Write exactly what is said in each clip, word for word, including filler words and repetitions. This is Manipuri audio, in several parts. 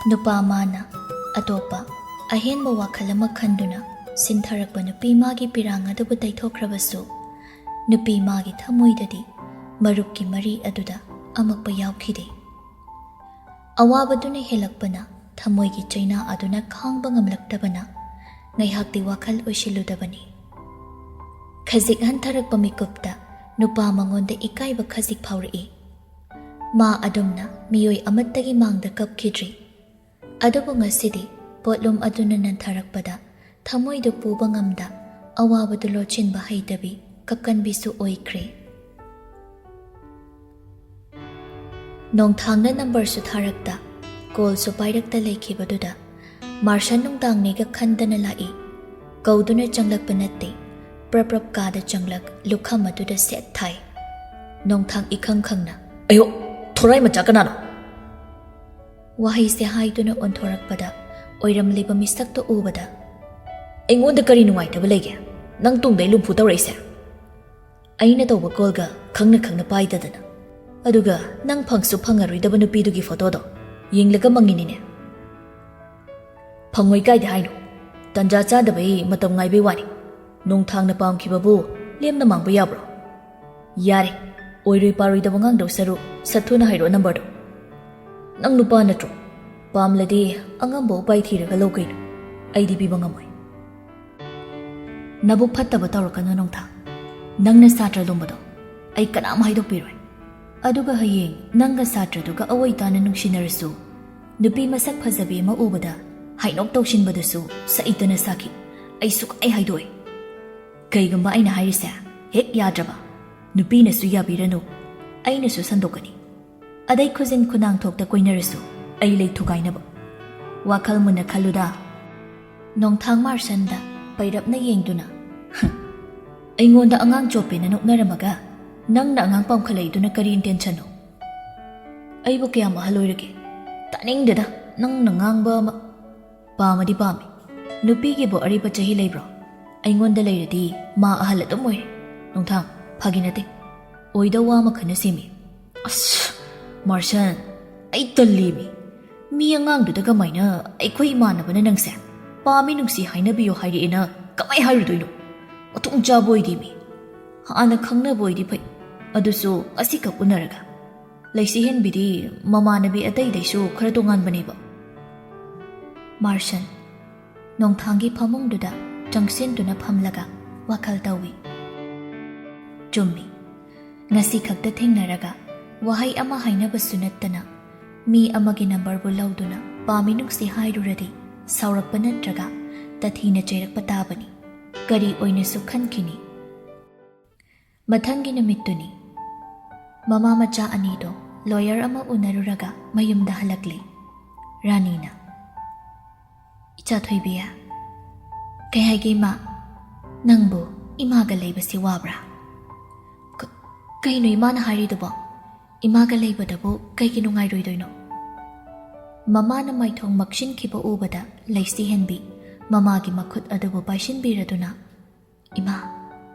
ꯅꯨꯄꯥ ꯃꯥꯅ ꯑꯇꯣꯞꯄ ꯑꯍꯦꯟꯕ ꯋꯥꯈꯜ ꯑꯃ ꯈꯟꯗꯨꯅ ꯁꯤꯟꯊꯔꯛꯄ ꯅꯨꯄꯤ ꯃꯥꯒꯤ ꯄꯤꯔꯥꯡ ꯑꯗꯨꯕꯨ ꯇꯩꯊꯣꯛꯈ꯭ꯔꯕꯁꯨ, ꯅꯨꯄꯤ ꯃꯥꯒꯤ ꯊꯃꯣꯏꯗꯗꯤ ꯃꯔꯨꯞꯀꯤ ꯃꯔꯤ ꯑꯗꯨꯗ ꯑꯃꯛꯄ ꯌꯥꯎꯈꯤꯗꯦ꯫ ꯑꯋꯥꯕꯗꯨꯅ ꯍꯦꯜꯂꯛꯄꯅ ꯊꯃꯣꯏꯒꯤ ꯆꯩꯅꯥ ꯑꯗꯨꯅ ꯈꯥꯡꯕ ꯉꯝꯂꯛꯇꯕꯅ ꯉꯥꯏꯍꯥꯛꯇꯤ ꯋꯥꯈꯜ ꯑꯣꯏꯁꯤꯜꯂꯨꯗꯕꯅꯤ꯫ ꯈꯖꯤꯛ ꯍꯟꯊꯔꯛꯄ ꯃꯤꯀꯨꯞꯇ ꯅꯨꯄꯥ ꯃꯉꯣꯟꯗ ꯏꯀꯥꯏꯕ ꯈꯖꯤꯛ ꯐꯥꯎꯔꯛꯏ꯫ ꯃꯥ ꯑꯗꯨꯝꯅ ꯃꯤꯑꯣꯏ ꯑꯃꯠꯇꯒꯤ ꯃꯥꯡꯗ ꯀꯞꯈꯤꯗ꯭ꯔꯤ꯫ ꯑꯗꯨꯕꯨ ꯉꯁꯤꯗꯤ ꯄꯣꯠꯂꯨꯝ ꯑꯗꯨꯅ ꯅꯟꯊꯔꯛꯄꯗ ꯊꯃꯣꯏꯗꯨ ꯄꯨꯕ ꯉꯝꯗ, ꯑꯋꯥꯕꯗꯨ ꯂꯣꯠꯁꯤꯟꯕ ꯍꯩꯇꯕꯤ ꯀꯞꯀꯟꯕꯤꯁꯨ ꯑꯣꯏꯈ꯭ꯔꯦ꯫ ꯅꯣꯡꯊꯥꯡꯅ ꯅꯝꯕꯔꯁꯨ ꯊꯥꯔꯛꯇ, ꯀꯣꯜꯁꯨ ꯄꯥꯏꯔꯛꯇ ꯂꯩꯈꯤꯕꯗꯨꯗ ꯃꯥꯔꯁꯟ ꯅꯨꯡꯗꯥꯡꯅꯦꯒ ꯈꯟꯗꯅ ꯂꯥꯛꯏ꯫ ꯀꯧꯗꯨꯅ ꯆꯪꯂꯛꯄ ꯅꯠꯇꯦ, ꯄ꯭ꯔꯞ ꯄ꯭ꯔꯞ ꯀꯥꯗ ꯆꯪꯂꯛ ꯂꯨꯈꯝ ꯑꯗꯨꯗ ꯁꯦꯠ ꯊꯥꯏ꯫ ꯅꯣꯡꯊꯥꯡ ꯏꯈꯪ ꯈꯪꯅ, "ꯑꯌꯣ, ꯊꯣꯔꯥꯏ ꯃꯆꯥ ꯀꯅꯥꯅꯣ?" ꯋꯥꯍꯩꯁꯦ ꯍꯥꯏꯗꯨꯅ ꯑꯣꯟꯊꯣꯔꯛꯄꯗ ꯑꯣꯏꯔꯝꯂꯤꯕ ꯃꯤꯁꯛꯇꯣ ꯎꯕꯗ, "ꯑꯩꯉꯣꯟꯗ ꯀꯔꯤ ꯅꯨꯡꯉꯥꯏꯇꯕ ꯂꯩꯒꯦ? ꯅꯪ ꯇꯨꯡꯗꯩ ꯂꯨꯝꯐꯨ ꯇꯧꯔꯛꯏꯁꯦ?" ꯑꯩꯅ ꯇꯧꯕ ꯀꯣꯜꯒ ꯈꯪꯅ ꯈꯪꯅ ꯄꯥꯏꯗꯗꯅ, ꯑꯗꯨꯒ ꯅꯪ ꯐꯪꯁꯨ ꯐꯪꯉꯔꯣꯏꯗꯕ ꯅꯨꯄꯤꯗꯨꯒꯤ ꯐꯣꯇꯣꯗꯣ ꯌꯦꯡꯂꯒ ꯃꯪꯉꯤꯅꯤꯅꯦ꯫ ꯐꯪꯉꯣꯏ ꯀꯥꯏꯗ ꯍꯥꯏꯅꯣ? ꯇꯟꯖꯥ ꯆꯥꯗꯕꯩ ꯃꯇꯝ ꯉꯥꯏꯕꯩ ꯋꯥꯅꯤ꯫ ꯅꯣꯡꯊꯥꯡꯅ ꯄꯥꯝꯈꯤꯕꯕꯨ ꯂꯦꯝꯅ ꯃꯥꯡꯕ ꯌꯥꯕ꯭ꯔꯣ? ꯌꯥꯔꯦ, ꯑꯣꯏꯔꯣꯏ ꯄꯥꯔꯣꯏꯗꯕ ꯉꯥꯡꯗꯧ ꯁꯔꯨꯛ ꯁꯠ ꯊꯨꯅ ꯍꯥꯏꯔꯛꯑꯣ ꯅꯝꯕꯔꯗꯣ꯫ ꯅꯪ ꯅꯨꯄꯥ ꯅꯠꯇ꯭ꯔꯣ? ꯄꯥꯝꯂꯗꯤ ꯑꯉꯝꯕ ꯎꯄꯥꯏ ꯊꯤꯔꯒ ꯂꯧ ꯀꯩꯅꯣ꯫ ꯑꯩꯗꯤ ꯄꯤꯕ ꯉꯝꯃꯣꯏ꯫ ꯅꯕꯨꯛ ꯐꯠꯇꯕ ꯇꯧꯔꯛꯀꯅꯨ ꯅꯣꯡꯊꯥꯡ꯫ ꯅꯪꯅ ꯁꯥꯇ꯭ꯔ ꯂꯨꯝꯕꯗꯣ ꯑꯩ ꯀꯅꯥꯝ ꯍꯥꯏꯗꯣꯛꯄꯤꯔꯣꯏ꯫ ꯑꯗꯨꯒ ꯍꯌꯦꯡ ꯅꯪꯒ ꯁꯥꯇ꯭ꯔꯗꯨꯒ ꯑꯑꯣꯏ ꯇꯥꯅ ꯅꯨꯡꯁꯤꯅꯔꯁꯨ, ꯅꯨꯄꯤ ꯃꯁꯛ ꯐꯖꯕꯤ ꯑꯃ ꯎꯕꯗ ꯍꯥꯏꯅꯣꯛ ꯇꯧꯁꯤꯟꯕꯗꯨꯁꯨ ꯁꯛꯏꯇꯅ ꯁꯥꯈꯤ꯫ ꯑꯩ ꯁꯨꯛꯍꯥꯏ ꯍꯥꯏꯗꯣꯛꯑꯣꯏ꯫ ꯀꯩꯒꯨꯝꯕ ꯑꯩꯅ ꯍꯥꯏꯔꯤꯁꯦ ꯍꯦꯛ ꯌꯥꯗ꯭ꯔꯕ, ꯅꯨꯄꯤꯅꯁꯨ ꯌꯥꯕꯤꯔꯅꯨ, ꯑꯩꯅꯁꯨ ꯁꯟꯗꯣꯛꯀꯅꯤ꯫ ꯑꯗꯩ ꯈꯨꯖꯤꯟ ꯈꯨꯅꯥꯡ ꯊꯣꯛꯇ ꯀꯣꯏꯅꯔꯁꯨ ꯑꯩ ꯂꯩ ꯊꯨꯒꯥꯏꯅꯕ꯫ ꯋꯥꯈꯜ ꯃꯨꯟꯅ ꯈꯜꯂꯨꯗ꯫ ꯅꯣꯡꯊꯥꯡ ꯃꯥꯔꯁꯟꯗ ꯄꯩꯔꯞꯅ ꯌꯦꯡꯗꯨꯅ, "ꯑꯩꯉꯣꯟꯗ ꯑꯉꯥꯡ ꯆꯣꯞꯄꯦꯅ ꯅꯣꯛꯅꯔꯝꯃꯒ ꯅꯪꯅ ꯑꯉꯥꯡ ꯄꯥꯝꯈꯠꯂꯛꯏꯗꯨꯅ ꯀꯔꯤ ꯏꯟꯇꯦꯟꯁꯟꯅꯣ? ꯑꯩꯕꯨ ꯀꯌꯥꯝ ꯑꯍꯜ ꯑꯣꯏꯔꯒꯦ? ꯇꯥꯅꯤꯡꯗꯦꯗ ꯅꯪꯅ ꯉꯥꯡꯕ ꯑꯃ꯫ ꯄꯥꯝꯃꯗꯤ ꯄꯥꯝꯃꯤ꯫ ꯅꯨꯄꯤꯒꯤꯕꯨ ꯑꯔꯤꯕ ꯆꯍꯤ ꯂꯩꯕ꯭ꯔꯣ? ꯑꯩꯉꯣꯟꯗ ꯂꯩꯔꯗꯤ ꯃꯥ ꯑꯍꯜ ꯑꯗꯨꯝ ꯑꯣꯏꯔꯦ꯫ ꯅꯣꯡꯊꯥꯡ, ꯐꯥꯒꯤ ꯅꯠꯇꯦ꯫ ꯑꯣꯏꯗꯧ ꯋꯥ ꯑꯃꯈꯛꯅ ꯁꯦꯝꯃꯤ꯫" ꯑꯁ, ꯃꯥꯔꯁꯟ, ꯑꯩ ꯇꯜꯂꯤꯃꯤ꯫ "ꯃꯤ ꯑꯉꯥꯡꯗꯨꯗ ꯀꯃꯥꯏꯅ ꯑꯩꯈꯣꯏ ꯏꯃꯥꯟꯅꯕꯅ ꯅꯪꯁꯦ ꯄꯥꯝꯃꯤ ꯅꯨꯡꯁꯤ ꯍꯥꯏꯅꯕꯤꯌꯣ ꯍꯥꯏꯔꯛꯑꯦꯅ ꯀꯃꯥꯏ ꯍꯥꯏꯔꯨꯗꯣꯏꯅꯣ? ꯃꯊꯣꯡ ꯆꯥꯕ ꯑꯣꯏꯗꯦ ꯃꯤ꯫ ꯍꯥꯟꯅ ꯈꯪꯅꯕ ꯑꯣꯏꯗꯤ ꯐꯩ, ꯑꯗꯨꯁꯨ ꯉꯁꯤꯈꯛ ꯎꯅꯔꯒ꯫ ꯂꯩꯁꯤ ꯍꯦꯟꯕꯤꯗꯤ ꯃꯃꯥꯟꯅꯕꯤ ꯑꯇꯩꯗꯩꯁꯨ ꯈꯔ ꯇꯣꯉꯥꯟꯕꯅꯦꯕ꯫" ꯃꯥꯔꯁꯟ ꯅꯣꯡꯊꯥꯡꯒꯤ ꯐꯃꯨꯡꯗꯨꯗ ꯆꯪꯁꯤꯟꯗꯨꯅ ꯐꯝꯂꯒ ꯋꯥꯈꯜ ꯇꯧꯏ꯫ ꯆꯨꯝꯃꯤ, ꯉꯁꯤ ꯈꯛꯇ ꯊꯦꯡꯅꯔꯒ ꯋꯥꯍꯩ ꯑꯃ ꯍꯥꯏꯅꯕꯁꯨ ꯅꯠꯇꯅ ꯃꯤ ꯑꯃꯒꯤ ꯅꯝꯕꯔꯕꯨ ꯂꯧꯗꯨꯅ ꯄꯥꯝꯃꯤ ꯅꯨꯡꯁꯤ ꯍꯥꯏꯔꯨꯔꯗꯤ ꯁꯥꯎꯔꯛꯄ ꯅꯠꯇ꯭ꯔꯒ ꯇꯊꯤꯅ ꯆꯩꯔꯛꯄ ꯇꯥꯕꯅꯤ꯫ ꯀꯔꯤ ꯑꯣꯏꯅꯁꯨ ꯈꯟꯈꯤꯅꯤ꯫ ꯃꯊꯪꯒꯤ ꯅꯨꯃꯤꯠꯇꯨꯅꯤ꯫ ꯃꯃꯥ ꯃꯆꯥ ꯑꯅꯤꯗꯣ ꯂꯣꯌꯔ ꯑꯃ ꯎꯅꯔꯨꯔꯒ ꯃꯌꯨꯝꯗ ꯍꯜꯂꯛꯂꯤ꯫ ꯔꯥꯅꯤꯅ, "ꯏꯆꯥ ꯊꯣꯏꯕꯤ, ꯀꯩ ꯍꯥꯏꯒꯦ ꯏꯃꯥ? ꯅꯪꯕꯨ ꯏꯃꯥꯒ ꯂꯩꯕꯁꯤ ꯋꯥꯕ꯭ꯔꯥ?" "ꯀ-, ꯀꯩꯅꯣ ꯏꯃꯥꯅ ꯍꯥꯏꯔꯤꯗꯨꯕꯣ? ꯏꯃꯥꯒ ꯂꯩꯕꯗꯕꯨ ꯀꯩꯒꯤ ꯅꯨꯡꯉꯥꯏꯔꯣꯏꯗꯣꯏꯅꯣ?" ꯃꯃꯥꯅ ꯃꯥꯏꯊꯣꯡ ꯃꯛꯁꯤꯟꯈꯤꯕ ꯎꯕꯗ ꯂꯩꯁꯤ ꯍꯦꯟꯕꯤ ꯃꯃꯥꯒꯤ ꯃꯈꯨꯠ ꯑꯗꯨꯕꯨ ꯄꯥꯏꯁꯤꯟꯕꯤꯔꯗꯨꯅ, "ꯏꯃꯥ,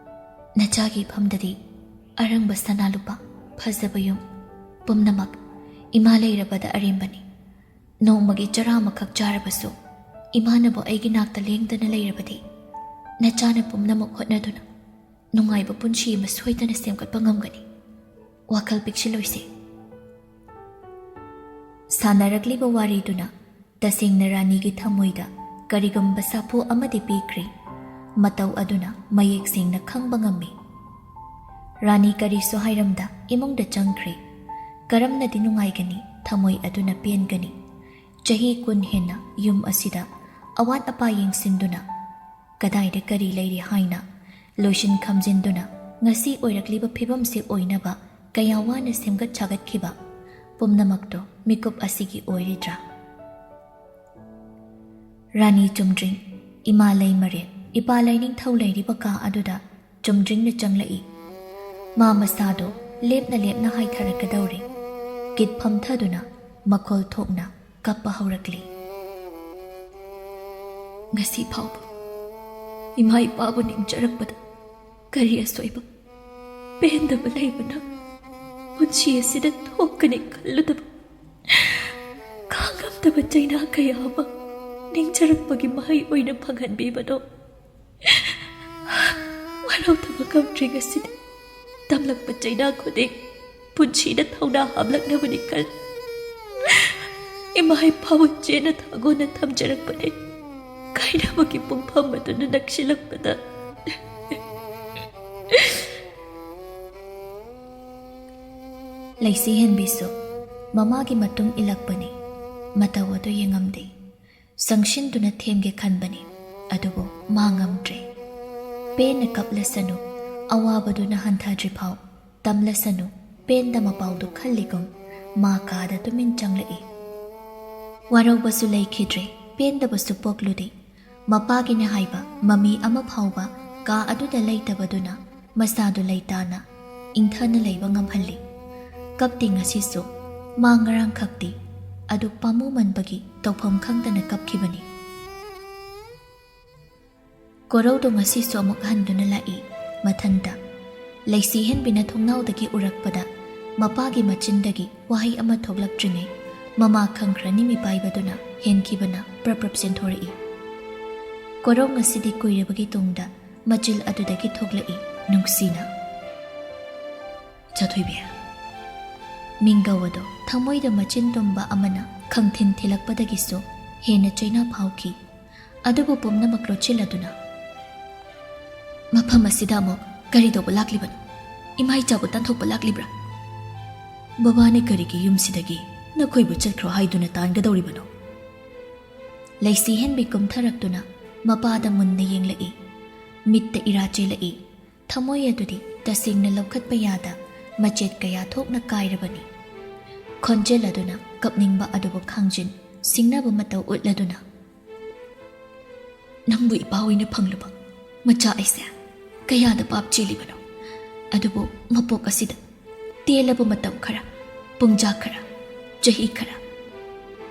ꯅꯆꯥꯒꯤ ꯏꯐꯝꯗꯗꯤ ꯑꯔꯪꯕ ꯁꯅꯥ ꯂꯨꯄꯥ, ꯐꯖꯕ ꯌꯨꯝ, ꯄꯨꯝꯅꯃꯛ ꯏꯃꯥ ꯂꯩꯔꯕꯗ ꯑꯔꯦꯝꯕꯅꯤ꯫ ꯅꯣꯡꯃꯒꯤ ꯆꯔꯥ ꯑꯃꯈꯛ ꯆꯥꯔꯕꯁꯨ ꯏꯃꯥꯅꯕꯨ ꯑꯩꯒꯤ ꯅꯥꯛꯇ ꯂꯦꯡꯗꯅ ꯂꯩꯔꯕꯗꯤ ꯅꯆꯥꯅ ꯄꯨꯝꯅꯃꯛ ꯍꯣꯠꯅꯗꯨꯅ ꯅꯨꯡꯉꯥꯏꯕ ꯄꯨꯟꯁꯤ ꯑꯃ ꯁꯣꯏꯗꯅ ꯁꯦꯝꯒꯠꯄ ꯉꯝꯒꯅꯤ꯫ ꯋꯥꯈꯜ ꯄꯤꯛꯁꯤꯜꯂꯣꯏꯁꯦ꯫" ꯁꯥꯟꯅꯔꯛꯂꯤꯕ ꯋꯥꯔꯤꯗꯨꯅ ꯇꯁꯦꯡꯅ ꯔꯥꯅꯤꯒꯤ ꯊꯃꯣꯏꯗ ꯀꯔꯤꯒꯨꯝꯕ ꯁꯥꯐꯨ ꯑꯃꯗꯤ ꯄꯤꯈ꯭ꯔꯦ꯫ ꯃꯇꯧ ꯑꯗꯨꯅ ꯃꯌꯦꯛ ꯁꯦꯡꯅ ꯈꯪꯕ ꯉꯝꯃꯤ꯫ ꯔꯥꯅꯤ ꯀꯔꯤꯁꯨ ꯍꯥꯏꯔꯝꯗ ꯏꯃꯨꯡꯗ ꯆꯪꯈ꯭ꯔꯦ꯫ ꯀꯔꯝꯅꯗꯤ ꯅꯨꯡꯉꯥꯏꯒꯅꯤ, ꯊꯃꯣꯏ ꯑꯗꯨꯅ ꯄꯦꯟꯒꯅꯤ? ꯆꯍꯤ ꯀꯨꯟ ꯍꯦꯟꯅ ꯌꯨꯝ ꯑꯁꯤꯗ ꯑꯋꯥꯠ ꯑꯄꯥ ꯌꯦꯡꯁꯤꯟꯗꯨꯅ ꯀꯗꯥꯏꯗ ꯀꯔꯤ ꯂꯩꯔꯤ ꯍꯥꯏꯅ ꯂꯣꯏꯁꯤꯟ ꯈꯝꯖꯤꯟꯗꯨꯅ ꯉꯁꯤ ꯑꯣꯏꯔꯛꯂꯤꯕ ꯐꯤꯕꯝꯁꯤ ꯑꯣꯏꯅꯕ ꯀꯌꯥ ꯋꯥꯅ ꯁꯦꯝꯒꯠ ꯁꯥꯒꯠꯈꯤꯕ ꯄꯨꯝꯅꯃꯛꯇꯣ ꯃꯤꯀꯨꯞ ꯑꯁꯤꯒꯤ ꯑꯣꯏꯔꯤꯗ꯭ꯔꯥ? ꯔꯥꯅꯤ ꯆꯨꯝꯗ꯭ꯔꯤꯡ, ꯏꯃꯥ ꯂꯩꯃꯔꯦꯟ, ꯏꯄꯥ ꯂꯥꯏꯅꯤꯡꯊꯧ ꯂꯩꯔꯤꯕ ꯀꯥ ꯑꯗꯨꯗ ꯆꯨꯝꯗ꯭ꯔꯤꯡꯅ ꯆꯪꯂꯛꯏ꯫ ꯃꯥ ꯃꯁꯥꯗꯣ ꯂꯦꯞꯅ ꯂꯦꯞꯅ ꯍꯥꯏꯊꯔꯛꯀꯗꯧꯔꯦ꯫ ꯀꯤꯠ ꯐꯝꯊꯗꯨꯅ ꯃꯈꯣꯜ ꯊꯣꯛꯅ ꯀꯞꯄ ꯍꯧꯔꯛꯂꯤ꯫ "ꯉꯁꯤ ꯐꯥꯎꯕ ꯏꯃꯥ ꯏꯄꯥꯕꯨ ꯅꯤꯡꯖꯔꯛꯄꯗ ꯀꯔꯤ ꯑꯁꯣꯏꯕ, ꯄꯦꯟꯗꯕ ꯂꯩꯕꯅ ꯄꯨꯟꯁꯤ ꯑꯁꯤꯗ ꯊꯣꯛꯀꯅꯤ ꯈꯜꯂꯨꯗꯕ, ꯈꯥꯡꯉꯝ ꯆꯩꯅꯥ ꯀꯌꯥ ꯑꯃ ꯅꯤꯡꯖꯔꯛꯄꯒꯤ ꯃꯍꯩ ꯑꯣꯏꯅ ꯐꯪꯍꯟꯕꯤꯕꯗꯣ꯫ ꯋꯥꯔꯧꯗꯕ ꯉꯝꯗ꯭ꯔꯦ ꯉꯁꯤꯗꯤ꯫ ꯇꯝꯂꯛꯄ ꯆꯩꯅꯥ ꯈꯨꯗꯤꯡ ꯄꯨꯟꯁꯤꯗ ꯊꯧꯅꯥ ꯍꯥꯞꯂꯛꯅꯕꯅꯤ ꯈꯟ ꯏꯃꯥ ꯏꯄꯥꯕꯨ ꯆꯦꯠꯅ ꯊꯥꯒꯣꯟꯅ ꯊꯝꯖꯔꯛꯄꯅꯤ꯫ ꯀꯥꯏꯅꯕꯒꯤ ꯄꯨꯡꯐꯝ ꯑꯗꯨꯅ ꯅꯛꯁꯤꯜꯂꯛꯄꯗ꯫ ꯂꯩꯁꯤ ꯍꯦꯟꯕꯤꯁꯨ ꯃꯃꯥꯒꯤ ꯃꯇꯨꯡ ꯏꯜꯂꯛꯄꯅꯤ꯫ ꯃꯇꯧ ꯑꯗꯨ ꯌꯦꯡꯉꯝꯗꯦ꯫ ꯆꯪꯁꯤꯟꯗꯨꯅ ꯊꯦꯝꯒꯦ ꯈꯟꯕꯅꯤ, ꯑꯗꯨꯕꯨ ꯃꯥ ꯉꯝꯗ꯭ꯔꯦ꯫ ꯄꯦꯟꯅ ꯀꯞꯂꯁꯅꯨ, ꯑꯋꯥꯕꯗꯨꯅ ꯍꯟꯊꯗ꯭ꯔꯤꯐꯥꯎ ꯇꯝꯂꯁꯅꯨ, ꯄꯦꯟꯗ ꯃꯄꯥꯎꯗꯨ ꯈꯜꯂꯤꯒꯨꯝ ꯃꯥ ꯀꯥꯗ ꯇꯨꯃꯤꯟ ꯆꯪꯂꯛꯏ꯫ ꯋꯥꯔꯧꯕꯁꯨ ꯂꯩꯈꯤꯗ꯭ꯔꯦ, ꯄꯦꯟꯗꯕꯁꯨ ꯄꯣꯛꯂꯨꯗꯦ꯫ ꯃꯄꯥꯒꯤꯅꯦ ꯍꯥꯏꯕ ꯃꯃꯤ ꯑꯃ ꯐꯥꯎꯕ ꯀꯥ ꯑꯗꯨꯗ ꯂꯩꯇꯕꯗꯨꯅ ꯃꯁꯥꯗꯨ ꯂꯩꯇꯥꯅ ꯏꯪꯊꯅ ꯂꯩꯕ ꯉꯝꯍꯜꯂꯤ꯫ ꯀꯞꯇꯦ ꯉꯁꯤꯁꯨ꯫ ꯃꯥ ꯉꯔꯥꯡꯈꯛꯇꯤ ꯑꯗꯨ ꯄꯥꯝꯃꯨꯃꯟꯕꯒꯤ ꯇꯧꯐꯝ ꯈꯪꯗꯅ ꯀꯞꯈꯤꯕꯅꯤ꯫ ꯀꯣꯔꯧꯗꯣ ꯉꯁꯤꯁꯨ ꯑꯃꯨꯛ ꯍꯟꯗꯨꯅ ꯂꯥꯛꯏ꯫ ꯃꯊꯟꯇ ꯂꯩꯁꯤ ꯍꯦꯟꯕꯤꯅ ꯊꯣꯡꯅꯥꯎꯗꯒꯤ ꯎꯔꯛꯄꯗ ꯃꯄꯥꯒꯤ ꯃꯆꯤꯟꯗꯒꯤ ꯋꯥꯍꯩ ꯑꯃ ꯊꯣꯛꯂꯛꯇ꯭ꯔꯤꯉꯩ ꯃꯃꯥ ꯈꯪꯈ꯭ꯔꯅꯤ ꯃꯤꯄꯥꯏꯕꯗꯨꯅ ꯍꯦꯟꯈꯤꯕꯅ ꯄ꯭ꯔꯞ ꯄ꯭ꯔꯞ ꯆꯦꯟꯊꯣꯔꯛꯏ꯫ ꯀꯣꯔꯧ ꯉꯁꯤꯗꯤ ꯀꯨꯏꯔꯕꯒꯤ ꯇꯨꯡꯗ ꯃꯆꯤꯜ ꯑꯗꯨꯗꯒꯤ ꯊꯣꯛꯂꯛꯏ ꯅꯨꯡꯁꯤꯅ꯫ ꯆꯥꯊꯣꯏꯕꯤ꯫ ꯃꯤꯡꯒꯧ ꯑꯗꯣ ꯊꯃꯣꯏꯗ ꯃꯆꯤꯟ ꯇꯨꯝꯕ ꯑꯃꯅ ꯈꯪꯊꯤꯟ ꯊꯤꯜꯂꯛꯄꯗꯒꯤꯁꯨ ꯍꯦꯟꯅ ꯆꯩꯅꯥ ꯐꯥꯎꯈꯤ꯫ ꯑꯗꯨꯕꯨ ꯄꯨꯝꯅꯃꯛ ꯂꯣꯠꯁꯤꯜꯂꯗꯨꯅ, "ꯃꯐꯝ ꯑꯁꯤꯗ ꯑꯃꯨꯛ ꯀꯔꯤ ꯇꯧꯕ ꯂꯥꯛꯂꯤꯕꯅꯣ? ꯏꯃꯥ ꯏꯆꯥꯕꯨ ꯇꯥꯟꯊꯣꯛꯄ ꯂꯥꯛꯂꯤꯕ꯭ꯔꯥ? ꯕꯕꯥꯅ ꯀꯔꯤꯒꯤ ꯌꯨꯝꯁꯤꯗꯒꯤ ꯅꯈꯣꯏꯕꯨ ꯆꯠꯈ꯭ꯔꯣ ꯍꯥꯏꯗꯨꯅ ꯇꯥꯟꯒꯗꯧꯔꯤꯕꯅꯣ?" ꯂꯩꯁꯤ ꯍꯦꯟꯕꯤ ꯀꯨꯝꯊꯔꯛꯇꯨꯅ ꯃꯄꯥꯗ ꯃꯨꯟꯅ ꯌꯦꯡꯂꯛꯏ꯫ ꯃꯤꯠꯇ ꯏꯔꯥ ꯆꯦꯜꯂꯛꯏ꯫ ꯊꯃꯣꯏ ꯑꯗꯨꯗꯤ ꯇꯁꯦꯡꯅ ꯂꯧꯈꯠꯄ ꯌꯥꯗ ꯃꯆꯦꯠ ꯀꯌꯥ ꯊꯣꯛꯅ ꯀꯥꯏꯔꯕꯅꯤ꯫ ꯈꯣꯟꯖꯦꯜ ꯑꯗꯨꯅ ꯀꯞꯅꯤꯡꯕ ꯑꯗꯨꯕꯨ ꯈꯥꯡꯖꯤꯟ ꯁꯤꯡꯅꯕ ꯃꯇꯧ ꯎꯠꯂꯗꯨꯅ, "ꯅꯪꯕꯨ ꯏꯄꯥ ꯑꯣꯏꯅ ꯐꯪꯂꯨꯕ ꯃꯆꯥ ꯑꯩꯁꯦ ꯀꯌꯥꯗ ꯄꯥꯞ ꯆꯦꯜꯂꯤꯕꯅꯣ? ꯑꯗꯨꯕꯨ ꯃꯄꯣꯛ ꯑꯁꯤꯗ ꯇꯦꯜꯂꯕ ꯃꯇꯝ ꯈꯔ, ꯄꯨꯡꯖꯥ ꯈꯔ, ꯆꯍꯤ ꯈꯔ,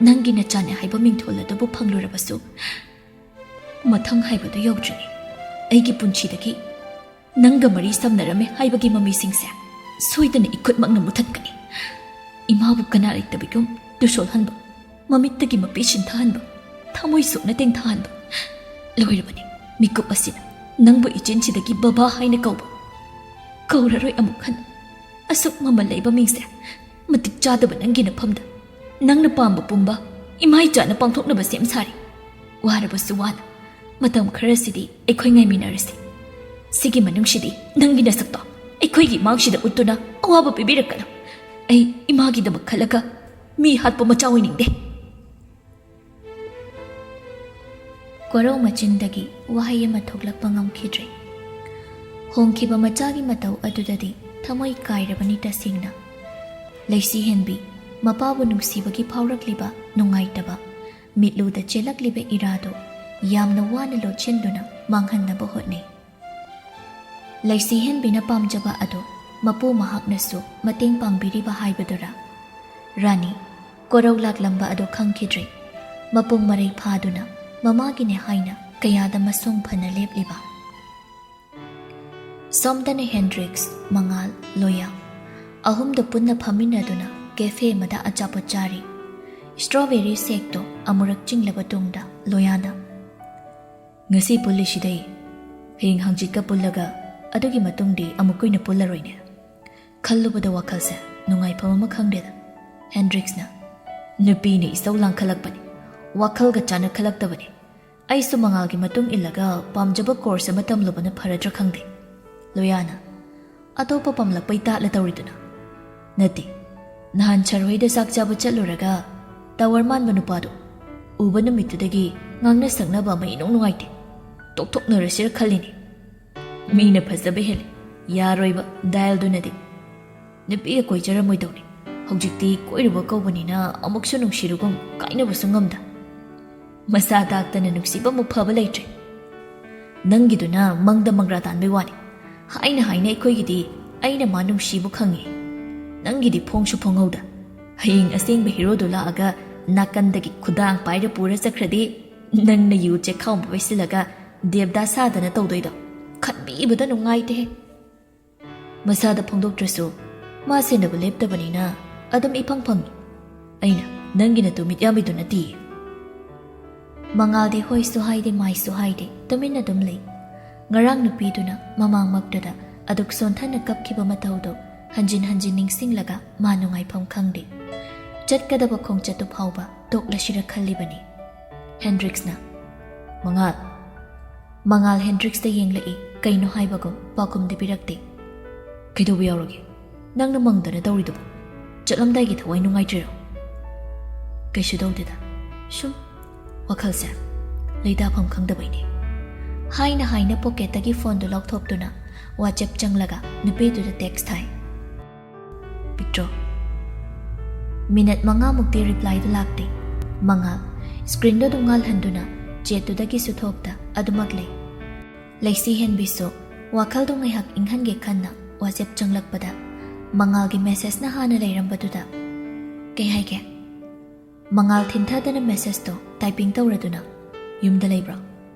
ꯅꯪꯒꯤ ꯅꯆꯥꯅꯦ ꯍꯥꯏꯕ ꯃꯤꯡꯊꯣꯜ ꯑꯗꯨꯕꯨ ꯐꯪꯂꯨꯔꯕꯁꯨ, ꯃꯊꯪ ꯍꯥꯏꯕꯗꯨ ꯌꯧꯗ꯭ꯔꯤꯉꯩ ꯑꯩꯒꯤ ꯄꯨꯟꯁꯤꯗꯒꯤ ꯅꯪꯒ ꯃꯔꯤ ꯁꯝꯅꯔꯝꯃꯦ ꯍꯥꯏꯕꯒꯤ ꯃꯃꯤꯁꯤꯡꯁꯦ ꯁꯣꯏꯗꯅ ꯏꯈꯨꯠꯃꯛꯅ ꯃꯨꯊꯠꯀꯅꯤ꯫ ꯏꯃꯥꯕꯨ ꯀꯅꯥ ꯂꯩꯇꯕꯤꯒꯨꯝ ꯇꯨꯁꯣꯜꯍꯟꯕ, ꯃꯃꯤꯠꯇꯒꯤ ꯃꯄꯤ ꯁꯤꯟꯊꯍꯟꯕ, ꯊꯃꯣꯏ ꯁꯣꯛꯅ ꯇꯦꯡꯊꯍꯟꯕ꯫ ꯂꯣꯏꯔꯕꯅꯤ, ꯃꯤꯀꯨꯞ ꯑꯁꯤꯅ ꯅꯪꯕꯨ ꯏꯆꯤꯟꯁꯤꯗꯒꯤ ꯕꯕꯥ ꯍꯥꯏꯅ ꯀꯧꯕ꯫ ꯀꯧꯔꯔꯣꯏ ꯑꯃꯨꯛ ꯍꯟꯅ꯫ ꯑꯁꯨꯛ ꯃꯃꯜ ꯂꯩꯕ ꯃꯤꯡꯁꯦ, ꯃꯇꯤꯛ ꯆꯥꯗꯕ ꯅꯪꯒꯤ ꯅꯐꯝꯗ ꯅꯪꯅ ꯄꯥꯝꯕ ꯄꯨꯝꯕ ꯏꯃꯥ ꯏꯆꯥꯅ ꯄꯥꯡꯊꯣꯛꯅꯕ ꯁꯦꯝ ꯁꯥꯔꯤ꯫ ꯋꯥꯔꯕꯁꯨ ꯋꯥꯅ ꯃꯇꯝ ꯈꯔꯁꯤꯗꯤ ꯑꯩꯈꯣꯏ ꯉꯥꯏꯃꯤꯟꯅꯔꯁꯤ꯫ ꯁꯤꯒꯤ ꯃꯅꯨꯡꯁꯤꯗꯤ ꯅꯪꯒꯤ ꯅꯁꯛꯇꯣ ꯑꯩꯈꯣꯏꯒꯤ ꯏꯃꯥꯡꯁꯤꯗ ꯎꯠꯇꯨꯅ ꯑꯋꯥꯕ ꯄꯤꯕꯤꯔꯛꯀꯅꯨ꯫ ꯑꯩ ꯏꯃꯥꯒꯤꯗꯃꯛ ꯈꯜꯂꯒ ꯃꯤ ꯍꯥꯠꯄ ꯃꯆꯥ ꯑꯣꯏꯅꯤꯡꯗꯦ꯫ ꯀꯣꯔꯧ ꯃꯆꯤꯟꯗꯒꯤ ꯋꯥꯍꯩ ꯑꯃ ꯊꯣꯛꯂꯛꯄ ꯉꯝꯈꯤꯗ꯭ꯔꯦ꯫ ꯍꯣꯡꯈꯤꯕ ꯃꯆꯥꯒꯤ ꯃꯇꯧ ꯑꯗꯨꯗꯗꯤ ꯊꯃꯣꯏ ꯀꯥꯏꯔꯕꯅꯤ ꯇꯁꯦꯡꯅ꯫ ꯂꯩꯁꯤ ꯍꯦꯟꯕꯤ ꯃꯄꯥꯕꯨ ꯅꯨꯡꯁꯤꯕꯒꯤ ꯐꯥꯎꯔꯛꯂꯤꯕ ꯅꯨꯡꯉꯥꯏꯇꯕ, ꯃꯤꯠꯂꯨꯗ ꯆꯦꯜꯂꯛꯂꯤꯕ ꯏꯔꯥꯗꯨ ꯌꯥꯝꯅ ꯋꯥꯅ ꯂꯣꯠꯁꯤꯟꯗꯨꯅ ꯃꯥꯡꯍꯟꯅꯕ ꯍꯣꯠꯅꯩ꯫ ꯂꯩꯁꯤ ꯍꯦꯟꯕꯤꯅ ꯄꯥꯝꯖꯕ ꯑꯗꯨ ꯃꯄꯨ ꯃꯍꯥꯛꯅꯁꯨ ꯃꯇꯦꯡ ꯄꯥꯡꯕꯤꯔꯤꯕ ꯍꯥꯏꯕꯗꯨꯔꯥ? ꯔꯥꯅꯤ, ꯀꯣꯔꯧ ꯂꯥꯛꯂꯝꯕ ꯑꯗꯨ ꯈꯪꯈꯤꯗ꯭ꯔꯦ꯫ ꯃꯄꯨꯡ ꯃꯔꯩ ꯐꯥꯗꯨꯅ ꯃꯃꯥꯒꯤꯅꯦ ꯍꯥꯏꯅ ꯀꯌꯥꯗ ꯃꯁꯣꯡ ꯐꯅ ꯂꯦꯞꯂꯤꯕ꯫ ꯁꯣꯝꯗꯅ ꯍꯦꯟꯗ꯭ꯔꯤꯛꯁ, ꯃꯉꯥꯜ, ꯂꯣꯌꯥ ꯑꯍꯨꯝꯗ ꯄꯨꯟꯅ ꯐꯝꯃꯤꯟꯅꯗꯨꯅ ꯀꯦꯐꯦ ꯑꯃꯗ ꯑꯆꯥꯄꯣꯠ ꯆꯥꯔꯤ꯫ ꯁ꯭ꯇ꯭ꯔꯣꯕꯦꯔꯤ ꯁꯦꯛꯇꯣ ꯑꯃꯨꯔꯛ ꯆꯤꯡꯂꯕ ꯇꯨꯡꯗ ꯂꯣꯌꯥꯅ, "ꯉꯁꯤ ꯄꯨꯜꯂꯤꯁꯤꯗꯩ ꯍꯌꯦꯡ ꯍꯪꯆꯤꯠꯀ ꯄꯨꯜꯂꯒ ꯑꯗꯨꯒꯤ ꯃꯇꯨꯡꯗꯤ ꯑꯃꯨꯛ ꯀꯨꯏꯅ ꯄꯨꯜꯂꯔꯣꯏꯅꯦ꯫ ꯈꯜꯂꯨꯕꯗ ꯋꯥꯈꯜꯁꯦ ꯅꯨꯡꯉꯥꯏꯐꯝ ꯑꯃ ꯈꯪꯗꯦꯗ꯫" ꯍꯦꯟꯗ꯭ꯔꯤꯛꯁꯅ, "ꯅꯨꯄꯤꯅ ꯏꯁꯧ ꯂꯥꯡꯈꯠꯂꯛꯄꯅꯤ, ꯋꯥꯈꯜꯒ ꯆꯥꯅꯈꯠꯂꯛꯇꯕꯅꯤ꯫ ꯑꯩꯁꯨ ꯃꯉꯥꯜꯒꯤ ꯃꯇꯨꯡ ꯏꯜꯂꯒ ꯄꯥꯝꯖꯕ ꯀꯣꯔꯁ ꯑꯃ ꯇꯝꯂꯨꯕꯅ ꯐꯔꯗ꯭ꯔꯥ ꯈꯪꯗꯦ꯫" ꯂꯣꯌꯥꯅ, "ꯑꯇꯣꯞꯄ ꯄꯥꯝꯂꯛꯄꯩ ꯇꯥꯠꯂ ꯇꯧꯔꯤꯗꯨꯅ?" "ꯅꯠꯇꯦ, ꯅꯍꯥꯟ ꯁꯔ ꯍꯣꯏꯗ ꯆꯥꯛ ꯆꯥꯕ ꯆꯠꯂꯨꯔꯒ ꯇꯥꯋꯔ ꯃꯥꯟꯕ ꯅꯨꯄꯥꯗꯣ ꯎꯕ ꯅꯨꯃꯤꯠꯇꯨꯗꯒꯤ ꯉꯥꯡꯅ ꯁꯛꯅꯕ ꯑꯃ ꯏꯅꯨꯡ ꯅꯨꯡꯉꯥꯏꯇꯦ꯫ ꯇꯣꯛꯊꯣꯛꯅꯔꯁꯤꯔ ꯈꯜꯂꯤꯅꯦ꯫ ꯃꯤꯅ ꯐꯖꯕ ꯍꯦꯜꯂꯦ, ꯌꯥꯔꯣꯏꯕ ꯗꯥꯏꯜꯗꯨꯅꯗꯤ꯫ ꯅꯨꯄꯤꯒ ꯀꯣꯏꯖꯔꯝꯃꯣꯏꯗꯧꯅꯤ꯫ ꯍꯧꯖꯤꯛꯇꯤ ꯀꯣꯏꯔꯨꯕ ꯀꯧꯕꯅꯤꯅ ꯑꯃꯨꯛꯁꯨ ꯅꯨꯡꯁꯤꯔꯨꯒꯨꯝ ꯀꯥꯏꯅꯕꯁꯨ ꯉꯝꯗ꯫ ꯃꯁꯥ ꯇꯥꯛꯇꯅ ꯅꯨꯡꯁꯤꯕ ꯑꯃꯨꯛ ꯐꯕ ꯂꯩꯇ꯭ꯔꯦ꯫ ꯅꯪꯒꯤꯗꯨꯅ ꯃꯪꯗ ꯃꯪꯔꯥ ꯇꯥꯟꯕꯩ ꯋꯥꯅꯤ꯫ ꯍꯥꯏꯅ ꯍꯥꯏꯅ ꯑꯩꯈꯣꯏꯒꯤꯗꯤ ꯑꯩꯅ ꯃꯥ ꯅꯨꯡꯁꯤꯕꯨ ꯈꯪꯉꯤ꯫ ꯅꯪꯒꯤꯗꯤ ꯐꯣꯡꯁꯨ ꯐꯣꯡꯍꯧꯗ꯫ ꯍꯌꯦꯡ ꯑꯁꯦꯡꯕ ꯍꯦꯔꯣꯗꯨ ꯂꯥꯛꯑꯒ ꯅꯥꯀꯟꯗꯒꯤ ꯈꯨꯗꯥꯡ ꯄꯥꯏꯔ ꯄꯨꯔ ꯆꯠꯈ꯭ꯔꯗꯤ ꯅꯪꯅ ꯌꯨ ꯆꯦꯛꯈꯥꯎ ꯑꯃ ꯄꯩꯁꯤꯜꯂꯒ ꯗꯦꯕꯗꯥ ꯁꯥꯗꯅ ꯇꯧꯗꯣꯏꯗꯣ ꯈꯟꯕꯤꯕꯗ ꯅꯨꯡꯉꯥꯏꯇꯦꯍꯦ꯫" ꯃꯁꯥꯗ ꯐꯣꯡꯗꯣꯛꯇ꯭ꯔꯁꯨ ꯃꯥ ꯁꯦꯟꯅꯕ ꯂꯦꯞꯇꯕꯅꯤꯅ ꯑꯗꯨꯝ ꯏꯐꯪ ꯐꯪꯉꯤ꯫ ꯑꯩꯅ, "ꯅꯪꯒꯤ ꯅꯇꯨ ꯃꯤꯠꯌꯥꯝꯕꯤꯗꯨ ꯅꯠꯇꯤꯌꯦ?" ꯃꯉꯥꯜꯗꯤ ꯍꯣꯏꯁꯨ ꯍꯥꯏꯗꯦ, ꯃꯥꯏꯁꯨ ꯍꯥꯏꯗꯦ, ꯇꯨꯃꯤꯟꯅ ꯑꯗꯨꯝ ꯂꯩ꯫ ꯉꯔꯥꯡ ꯅꯨꯄꯤꯗꯨꯅ ꯃꯃꯥꯡꯃꯛꯇꯨꯗ ꯑꯗꯨꯛ ꯁꯣꯟꯊꯅ ꯀꯞꯈꯤꯕ ꯃꯇꯧꯗꯣ ꯍꯟꯖꯤꯟ ꯍꯟꯖꯤꯟ ꯅꯤꯡꯁꯤꯡꯂꯒ ꯃꯥ ꯅꯨꯡꯉꯥꯏꯐꯝ ꯈꯪꯗꯦ꯫ ꯆꯠꯀꯗꯕ ꯈꯣꯡꯆꯠꯇꯨ ꯐꯥꯎꯕ ꯇꯣꯛꯂꯁꯤꯔ ꯈꯜꯂꯤꯕꯅꯤ꯫ ꯍꯦꯟꯗ꯭ꯔꯤꯛꯁꯅ, "ꯃꯉꯥꯜ, ꯃꯉꯥꯜ ꯍꯦꯟꯗ꯭ꯔꯤꯛꯁꯇ ꯌꯦꯡꯂꯛꯏ꯫ ꯀꯩꯅꯣ ꯍꯥꯏꯕꯒꯨꯝ ꯄꯥꯎꯈꯨꯝꯗꯤ ꯄꯤꯔꯛꯇꯦ꯫ "ꯀꯩꯗꯧꯕ ꯌꯥꯎꯔꯒꯦ? ꯅꯪꯅ ꯃꯪꯗꯅ ꯇꯧꯔꯤꯗꯨꯕꯨ? ꯆꯠꯂꯝꯗꯥꯏꯒꯤ ꯊꯋꯥꯏ ꯅꯨꯡꯉꯥꯏꯇ꯭ꯔꯤꯔꯣ?" "ꯀꯩꯁꯨ ꯇꯧꯗꯦꯗ, ꯁꯨꯝ ꯋꯥꯈꯜꯁꯦ ꯂꯩꯇꯥꯐꯝ ꯈꯪꯗꯕꯩꯅꯦ꯫" ꯍꯥꯏꯅ ꯍꯥꯏꯅ ꯄꯣꯀꯦꯠꯇꯒꯤ ꯐꯣꯟꯗꯨ ꯂꯧꯊꯣꯛꯇꯨꯅ WhatsApp ꯆꯪꯂꯒ ꯅꯨꯄꯤꯗꯨꯗ ꯇꯦꯛꯁ ꯊꯥꯏ꯫ ꯄꯤꯛꯇ꯭ꯔꯣ꯫ ꯃꯤꯅꯠ ꯃꯉꯥꯃꯨꯛꯇꯤ ꯔꯤꯄ꯭ꯂꯥꯏꯗꯨ ꯂꯥꯛꯇꯦ꯫ ꯃꯉꯥꯜ ꯁ꯭ꯀ꯭ꯔꯤꯟꯗꯨ ꯑꯗꯨꯝ ꯉꯥꯜꯍꯟꯗꯨꯅ ꯆꯦꯠꯇꯨꯗꯒꯤꯁꯨ ꯊꯣꯛꯇ ꯑꯗꯨꯃꯛ ꯂꯩ꯫ ꯂꯩꯁꯤ ꯍꯦꯟꯕꯤꯁꯨ ꯋꯥꯈꯜꯗꯨ ꯉꯥꯏꯍꯥꯛ ꯏꯪꯍꯟꯒꯦ ꯈꯟꯅ WhatsApp ꯆꯪꯂꯛꯄꯗ ꯃꯉꯥꯜꯒꯤ ꯃꯦꯁꯦꯖꯅ ꯍꯥꯟꯅ ꯂꯩꯔꯝꯕꯗꯨꯗ, "ꯀꯩ ꯍꯥꯏꯒꯦ?" ꯃꯉꯥꯜ ꯊꯤꯟꯊꯗꯅ ꯃꯦꯁꯦꯖꯇꯣ ꯇꯥꯏꯄꯤꯡ ꯇꯧꯔꯗꯨꯅ, "ꯌꯨꯝꯗ ꯂꯩꯕ꯭ꯔꯣ?"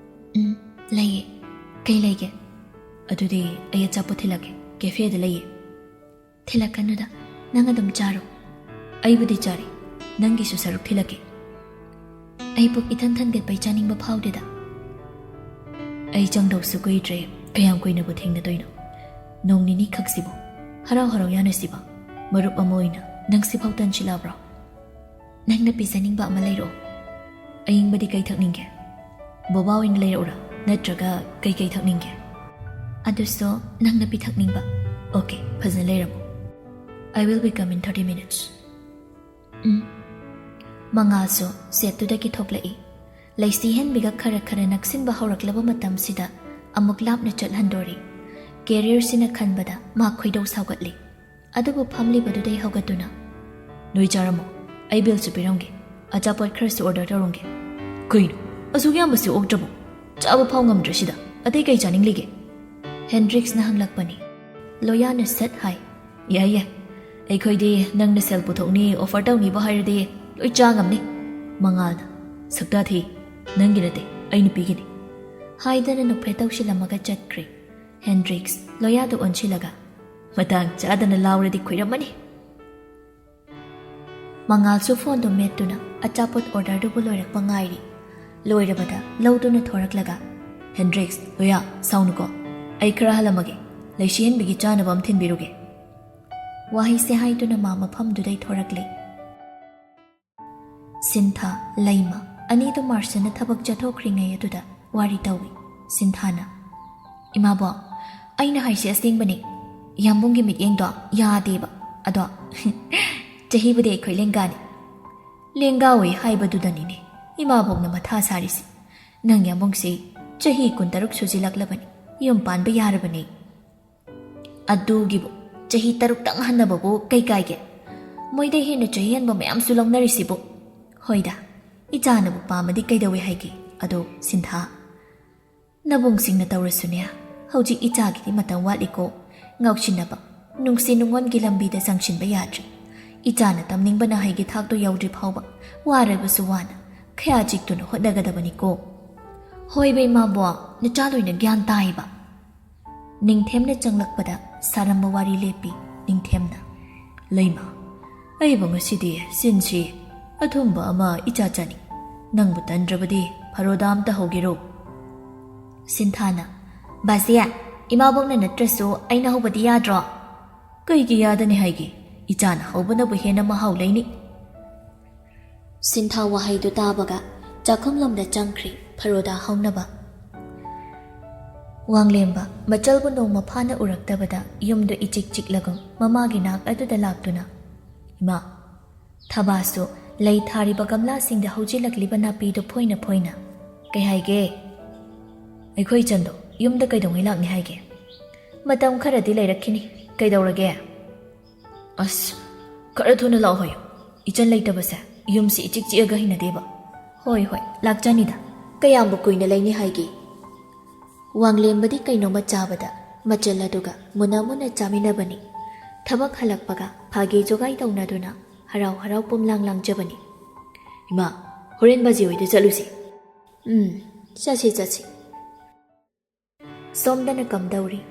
"ꯎꯝ, ꯂꯩꯌꯦ꯫ ꯀꯩ ꯂꯩꯒꯦ?" "ꯑꯗꯨꯗꯤ ꯑꯩ ꯑꯆꯥꯄꯣꯠ ꯊꯤꯜꯂꯛꯀꯦ, ꯀꯦꯐꯦꯗ ꯂꯩꯌꯦ꯫" "ꯊꯤꯜꯂꯛꯀꯅꯨꯗ, ꯅꯪ ꯑꯗꯨꯝ ꯆꯥꯔꯣ꯫" "ꯑꯩꯕꯨꯗꯤ ꯆꯥꯔꯤ, ꯅꯪꯒꯤꯁꯨ ꯁꯔꯨꯛ ꯊꯤꯜꯂꯛꯀꯦ꯫" "ꯑꯩ ꯄꯨꯛ ꯏꯊꯟ ꯊꯟꯒꯠꯄꯩ ꯆꯥꯅꯤꯡꯕ ꯐꯥꯎꯗꯦꯗ꯫" "ꯑꯩ ꯆꯪꯗꯧꯁꯨ ꯀꯨꯏꯗ꯭ꯔꯦ, ꯀꯌꯥꯝ ꯀꯨꯏꯅꯕꯨ ꯊꯦꯡꯅꯗꯣꯏꯅꯣ? ꯅꯣꯡ ꯅꯤꯅꯤ ꯈꯛꯁꯤꯕꯨ ꯍꯔꯥꯎ ꯍꯔꯥꯎ ꯌꯥꯅꯁꯤꯕ꯫ ꯃꯔꯨꯞ ꯑꯃ ꯑꯣꯏꯅ ꯅꯪ ꯁꯤꯐꯥꯎ ꯇꯟꯁꯤꯜꯂꯛꯑꯕ꯭ꯔꯣ?" "ꯅꯪꯅ ꯄꯤꯖꯅꯤꯡꯕ ꯑꯃ ꯂꯩꯔꯛꯑꯣ꯫" "ꯑꯌꯤꯡꯕꯗꯤ ꯀꯩ ꯊꯛꯅꯤꯡꯒꯦ? ꯕꯣꯕꯥ ꯑꯣꯏꯅ ꯂꯩꯔꯛꯎꯔꯥ? ꯅꯠꯇ꯭ꯔꯒ ꯀꯩꯀꯩ ꯊꯛꯅꯤꯡꯒꯦ?" "ꯑꯗꯨꯁꯨ ꯅꯪꯅ ꯄꯤꯊꯛꯅꯤꯡꯕ꯫" "Okay, ꯐꯖꯅ ꯂꯩꯔꯝꯃꯣ꯫ I will be come in thirty minutes." ꯎꯝ꯫ ꯃꯉꯥꯜꯁꯨ ꯆꯦꯠꯇꯨꯗꯒꯤ ꯊꯣꯛꯂꯛꯏ꯫ ꯂꯩꯁꯤ ꯍꯦꯟꯕꯤꯒ ꯈꯔ ꯈꯔ ꯅꯛꯁꯤꯟꯕ ꯍꯧꯔꯛꯂꯕ ꯃꯇꯝꯁꯤꯗ ꯑꯃꯨꯛ ꯂꯥꯞꯅ ꯆꯠꯍꯟꯗꯣꯔꯤ꯫ ꯀꯦꯔꯤꯌꯔꯁꯤꯅ ꯈꯟꯕꯗ ꯃꯥ ꯈꯣꯏꯗꯧ ꯁꯥꯎꯒꯠꯂꯤ꯫ ꯑꯗꯨꯕꯨ ꯐꯝꯂꯤꯕꯗꯨꯗꯩ ꯍꯧꯒꯠꯇꯨꯅ, "ꯅꯣꯏ ꯆꯥꯔꯝꯃꯣ, ꯑꯩ ꯕꯤꯜꯁꯨ ꯄꯤꯔꯝꯒꯦ, ꯑꯆꯥꯄꯣꯠ ꯈꯔꯁꯨ ꯑꯣꯔꯗꯔ ꯇꯧꯔꯝꯒꯦ꯫" "ꯀꯩꯅꯣ, ꯑꯁꯨꯛ ꯌꯥꯝꯕꯁꯤ ꯑꯣꯛꯇ꯭ꯔꯕꯣ? ꯆꯥꯕ ꯐꯥꯎ ꯉꯝꯗ꯭ꯔꯁꯤꯗ ꯑꯇꯩ ꯀꯩ ꯆꯥꯅꯤꯡꯂꯤꯒꯦ?" ꯍꯦꯟꯗ꯭ꯔꯤꯛꯁꯅ ꯍꯪꯂꯛꯄꯅꯤ꯫ ꯂꯣꯌꯥꯅ ꯁꯠ ꯍꯥꯏ, "ꯌꯥꯏ ꯌꯥꯏ, ꯑꯩꯈꯣꯏꯗꯤ ꯅꯪꯅ ꯁꯦꯜ ꯄꯨꯊꯣꯛꯅꯤ, ꯑꯣꯐꯔ ꯇꯧꯅꯤꯕꯨ ꯍꯥꯏꯔꯗꯤ ꯂꯣꯏ ꯆꯥ ꯉꯝꯅꯤ꯫" ꯃꯉꯥꯜꯅ, "ꯁꯛꯇꯥ ꯊꯤ, ꯅꯪꯒꯤ ꯅꯠꯇꯦ, ꯑꯩ ꯅꯨꯄꯤꯒꯤꯅꯤ꯫" ꯍꯥꯏꯗꯅ ꯅꯣꯛꯐꯦꯠ ꯇꯧꯁꯤꯜꯂꯝꯃꯒ ꯆꯠꯈ꯭ꯔꯦ꯫ ꯍꯦꯟꯗ꯭ꯔꯤꯛꯁ ꯂꯣꯌꯥꯗ ꯑꯣꯟꯁꯤꯜꯂꯒ, "ꯃꯇꯥꯡ ꯆꯥꯗꯅ ꯂꯥꯎꯔꯗꯤ ꯈꯨꯏꯔꯝꯃꯅꯤ꯫" ꯃꯉꯥꯜꯁꯨ ꯐꯣꯟꯗꯨ ꯃꯦꯠꯇꯨꯅ ꯑꯆꯥꯄꯣꯠ ꯑꯣꯔꯗꯔꯗꯨꯕꯨ ꯂꯣꯏꯔꯛꯄ ꯉꯥꯏꯔꯤ꯫ ꯂꯣꯏꯔꯕꯗ ꯂꯧꯗꯨꯅ ꯊꯣꯔꯛꯂꯒ, "ꯍꯦꯟꯗ꯭ꯔꯤꯛꯁ, ꯂꯣꯌꯥ, ꯁꯥꯎꯅꯨꯀꯣ꯫ ꯑꯩ ꯈꯔ ꯍꯜꯂꯝꯃꯒꯦ꯫ ꯂꯩꯁꯤꯍꯟꯕꯤꯒꯤ ꯆꯥꯅꯕ ꯑꯃ ꯊꯤꯟꯕꯤꯔꯨꯒꯦ꯫" ꯋꯥꯍꯩꯁꯦ ꯍꯥꯏꯗꯨꯅ ꯃꯥ ꯃꯐꯝꯗꯨꯗꯩ ꯊꯣꯔꯛꯂꯦ꯫ ꯁꯤꯟꯊꯥ, ꯂꯩꯃ ꯑꯅꯤꯗꯨ ꯃꯥꯔꯁꯟꯅ ꯊꯕꯛ ꯆꯠꯊꯣꯛꯈ꯭ꯔꯤꯉꯩ ꯑꯗꯨꯗ ꯋꯥꯔꯤ ꯇꯧꯏ꯫ ꯁꯤꯟꯊꯥꯅ, "ꯏꯃꯥꯕꯣꯛ, ꯑꯩꯅ ꯍꯥꯏꯁꯦ ꯑꯁꯦꯡꯕꯅꯤ꯫ ꯌꯥꯝꯕꯨꯡꯒꯤ ꯃꯤꯠꯌꯦꯡꯗꯣ ꯌꯥꯗꯦꯕ꯫ ꯑꯗꯣ ꯆꯍꯤꯕꯨꯗꯤ ꯑꯩꯈꯣꯏ ꯂꯦꯡꯒꯥꯅꯤ꯫" "ꯂꯦꯡꯒꯥ ꯑꯣꯏ ꯍꯥꯏꯕꯗꯨꯗꯅꯤꯅꯦ ꯏꯃꯥꯕꯣꯛꯅ ꯃꯊꯥ ꯁꯥꯔꯤꯁꯤ꯫ ꯅꯪ ꯌꯥꯝꯕꯨꯡꯁꯤ ꯆꯍꯤ ꯀꯨꯟꯇꯔꯨꯛ ꯁꯨꯖꯤꯜꯂꯛꯂꯕꯅꯤ, ꯌꯨꯝ ꯄꯥꯟꯕ ꯌꯥꯔꯕꯅꯤ꯫" "ꯑꯗꯨꯒꯤꯕꯨ ꯆꯍꯤ ꯇꯔꯨꯛꯇꯪ ꯍꯟꯅꯕꯕꯨ ꯀꯩ ꯀꯥꯏꯒꯦ? ꯃꯣꯏꯗꯩ ꯍꯦꯟꯅ ꯆꯍꯤ ꯍꯟꯕ ꯃꯌꯥꯝꯁꯨ ꯂꯧꯅꯔꯤꯁꯤꯕꯨ꯫" "ꯍꯣꯏꯗ, ꯏꯆꯥꯅꯕꯨ ꯄꯥꯝꯃꯗꯤ ꯀꯩꯗꯧꯋꯦ ꯍꯥꯏꯒꯦ? ꯑꯗꯣ ꯁꯤꯟꯊꯥ, ꯅꯕꯨꯡꯁꯤꯡꯅ ꯇꯧꯔꯁꯨꯅꯦ, ꯍꯧꯖꯤꯛ ꯏꯆꯥꯒꯤꯗꯤ ꯃꯇꯝ ꯋꯥꯠꯂꯤꯀꯣ꯫ ꯉꯥꯎꯁꯤꯟꯅꯕ, ꯅꯨꯡꯁꯤ ꯅꯨꯡꯉꯣꯟꯒꯤ ꯂꯝꯕꯤꯗ ꯆꯪꯁꯤꯟꯕ ꯌꯥꯗ꯭ꯔꯤ꯫ ꯏꯆꯥꯅ ꯇꯝꯅꯤꯡꯕꯅ ꯍꯩꯒꯤ ꯊꯥꯛꯇꯣ ꯌꯧꯗ꯭ꯔꯤ ꯐꯥꯎꯕ ꯋꯥꯔꯕꯁꯨ ꯋꯥꯅ ꯈꯌꯥ ꯆꯤꯛꯇꯨꯅ ꯍꯣꯠꯅꯒꯗꯕꯅꯤꯀꯣ꯫" "ꯍꯣꯏꯕ ꯏꯃꯥꯕꯣꯛ, ꯅꯆꯥ ꯂꯣꯏꯅ ꯒ꯭ꯌꯥꯟ ꯇꯥꯏꯕ꯫" ꯅꯤꯡꯊꯦꯝꯅ ꯆꯪꯂꯛꯄꯗ ꯁꯥꯔꯝꯕ ꯋꯥꯔꯤ ꯂꯦꯞꯄꯤ꯫ ꯅꯤꯡꯊꯦꯝꯅ, "ꯂꯩꯃ, ꯑꯩꯕꯨ ꯉꯁꯤꯗꯤ ꯁꯤꯟꯁꯤ ꯑꯊꯨꯝꯕ ꯑꯃ ꯏꯆꯥ ꯆꯥꯅꯤꯡ꯫ ꯅꯪꯕꯨ ꯇꯟꯗ꯭ꯔꯕꯗꯤ ꯐꯔꯣꯗꯥ ꯑꯝꯇ ꯍꯧꯒꯦꯔꯣ?" ꯁꯤꯟꯊꯥꯅ, "ꯕꯥꯖꯤ, ꯏꯃꯥꯕꯣꯛꯅ ꯅꯠꯇ꯭ꯔꯁꯨ ꯑꯩꯅ ꯍꯧꯕꯗꯤ ꯌꯥꯗ꯭ꯔꯣ?" "ꯀꯩꯒꯤ ꯌꯥꯗꯅꯤ ꯍꯥꯏꯒꯦ? ꯏꯆꯥꯅ ꯍꯧꯕꯅꯕꯨ ꯍꯦꯟꯅ ꯃꯍꯥꯎ ꯂꯩꯅꯤ꯫" ꯁꯤꯟꯊꯥ ꯋꯥꯍꯩꯗꯨ ꯇꯥꯕꯒ ꯆꯥꯛꯈꯨꯝꯂꯣꯝꯗ ꯆꯪꯈ꯭ꯔꯤ ꯐꯔꯣꯗꯥ ꯍꯧꯅꯕ꯫ ꯋꯥꯡꯂꯦꯝꯕ ꯃꯆꯜꯕꯨ ꯅꯣꯡꯃ ꯐꯥꯅ ꯎꯔꯛꯇꯕꯗ ꯌꯨꯝꯗꯨ ꯏꯆꯤꯛ ꯆꯤꯛꯂꯒꯨꯝ ꯃꯃꯥꯒꯤ ꯅꯥꯛ ꯑꯗꯨꯗ ꯂꯥꯛꯇꯨꯅ, "ꯏꯃꯥ, ꯊꯕꯥꯁꯨ ꯂꯩ ꯊꯥꯔꯤꯕ ꯒꯝꯂꯥꯁꯤꯡꯗ ꯍꯧꯖꯤꯜꯂꯛꯂꯤꯕ ꯅꯥꯄꯤꯗꯨ ꯐꯣꯏꯅ ꯐꯣꯏꯅ꯫" "ꯀꯩ ꯍꯥꯏꯒꯦ?" "ꯑꯩꯈꯣꯏ ꯏꯆꯟꯗꯣ ꯌꯨꯝꯗ ꯀꯩꯗꯧꯉꯩ ꯂꯥꯛꯅꯤ ꯍꯥꯏꯒꯦ?" "ꯃꯇꯝ ꯈꯔꯗꯤ ꯂꯩꯔꯛꯈꯤꯅꯤ꯫ ꯀꯩꯗꯧꯔꯒꯦ?" "ꯑꯁ, ꯈꯔ ꯊꯨꯅ ꯂꯥꯛꯑꯣ ꯍꯥꯏꯌꯨ꯫ ꯏꯆꯟ ꯂꯩꯇꯕꯁꯦ ꯌꯨꯝꯁꯤ ꯏꯆꯤꯛ ꯆꯤꯛꯑꯒ ꯍꯩꯅꯗꯦꯕ꯫" "ꯍꯣꯏ, ꯍꯣꯏ, ꯂꯥꯛꯆꯅꯤꯗ꯫ ꯀꯌꯥꯝꯕꯨ ꯀꯨꯏꯅ ꯂꯩꯅꯤ ꯍꯥꯏꯒꯦ?" ꯋꯥꯡꯂꯦꯝꯕꯗꯤ ꯀꯩꯅꯣꯝꯃ ꯆꯥꯕꯗ ꯃꯆꯜ ꯑꯗꯨꯒ ꯃꯨꯟꯅ ꯃꯨꯟꯅ ꯆꯥꯃꯤꯟꯅꯕꯅꯤ꯫ ꯊꯕꯛ ꯍꯜꯂꯛꯄꯒ ꯐꯥꯒꯤ ꯖꯣꯒꯥꯏ ꯇꯧꯅꯗꯨꯅ ꯍꯔꯥꯎ ꯍꯔꯥꯎ ꯄꯨꯝꯂꯥꯡ ꯂꯥꯡꯖꯕꯅꯤ꯫ "ꯏꯃꯥ, ꯍꯣꯔꯦꯟ ꯕꯥꯖꯤ ꯍꯣꯏꯗ ꯆꯠꯂꯨꯁꯤ꯫" "ꯎꯝ, ꯆꯠꯁꯤ, ꯆꯠꯁꯤ꯫" ꯁꯣꯝꯗꯅ ꯀꯝꯗꯧꯔꯤ?